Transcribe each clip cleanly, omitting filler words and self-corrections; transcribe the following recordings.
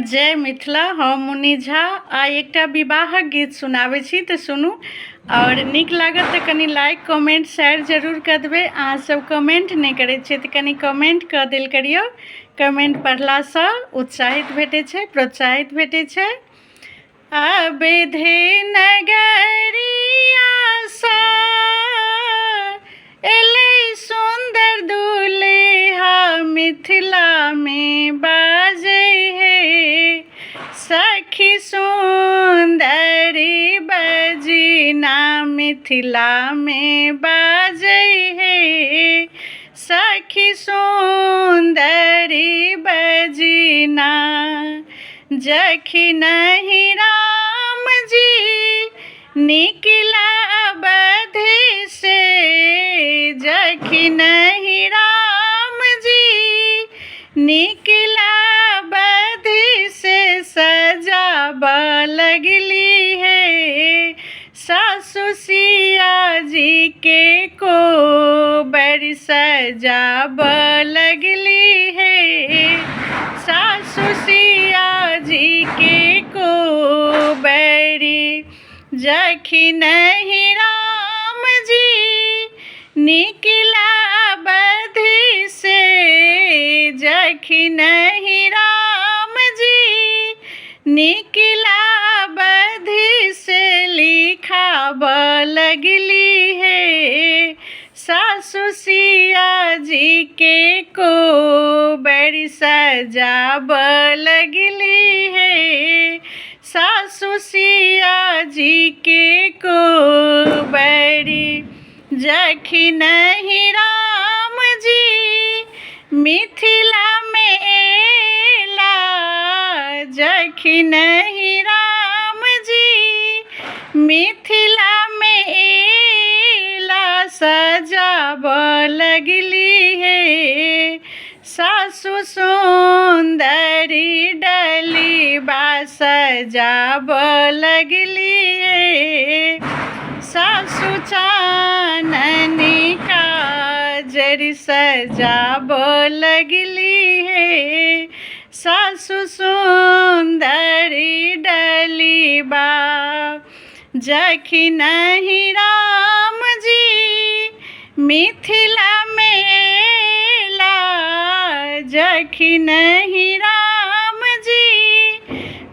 जय मिथिला। हम मुन्नी झा आइ एकटा विवाहक गीत सुनाबै छी, तऽ सुनू आओर नीक लागत तऽ कनि लाइक, कमेंट, शेयर जरूर कऽ देबै। अहाँसभ कमेंट नहि करै छियै तऽ कनि कमेंट कऽ देल करियौ। कमेंट पढ़लासँ उत्साहित भेटै छै, प्रोत्साहित भेटै छै। अवधि नगरिया सँ एलै सुन्दर दुल्हा, मिथिलामे बाजै हे सखी सुन्दरी बजिना, मिथिलामे बाजै हे सखी सुन्दरी बजिना। जखनहि राम जी निकला अवधि से, जखनहि राम जी निकला अवधि से, सजाबऽ लगली हे सासु सिया जी के कोबर, सजाबऽ लगली हे सासु सिया जी के कोबरी। जखनहि राम जी निकला अवधि से, जखनहि राम जी निकला अवधि से, लिखाबऽ लगली हे सासु सिया जी के कोबर, सजाबऽ लगली हे सासु सिया जी के कोबरी। जखनहि राम जी मिथिलामे एला, जखनहि राम जी मिथिलामे एला, सजाबऽ लगली हे सासु सुन्दरी डलिबा, सजाबऽ लगली हे सासु चाननी काजर, सजाबऽ लगली हे सासु सुन्दरी डलिबा। जखनहि राम जी मिथिलामे एला, जखनहि राम जी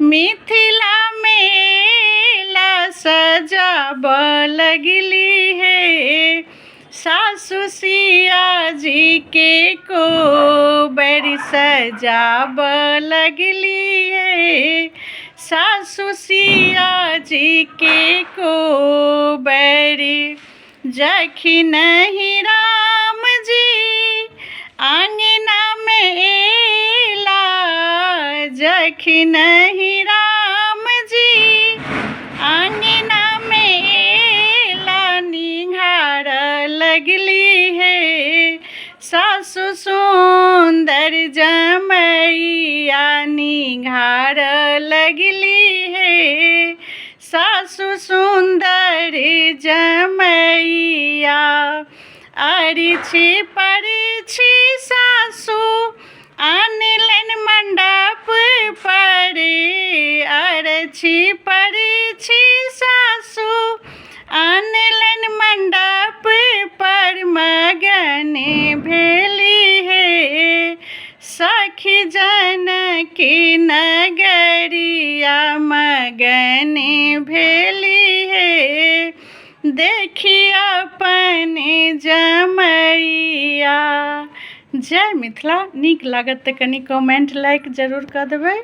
मिथिलामे एला, सजाबऽ लगली हे सासु सिया जी के कोबर, सजाबऽ लगली हे सासु सिया जी के कोबरी। जखनहि राम जी अङ्गनामे एला, जखनहि राम जी अङ्गनामे एला, निहारऽ लगली हे सासु सुन्दर जमैया, निहारऽ लगली हे सासु सुन्दर जमैया। अरिछि परिछि सासु आनलनि मण्डप पर, अरछि परिछि सासु आनलनि मण्डप पर, मगन भेली हे सखी जनकी नगरिया, मगन भेली हे देखी अपन जमैया। जय मिथिला। नीक लागत तऽ कनि कमेंट, लाइक जरूर कऽ देबै।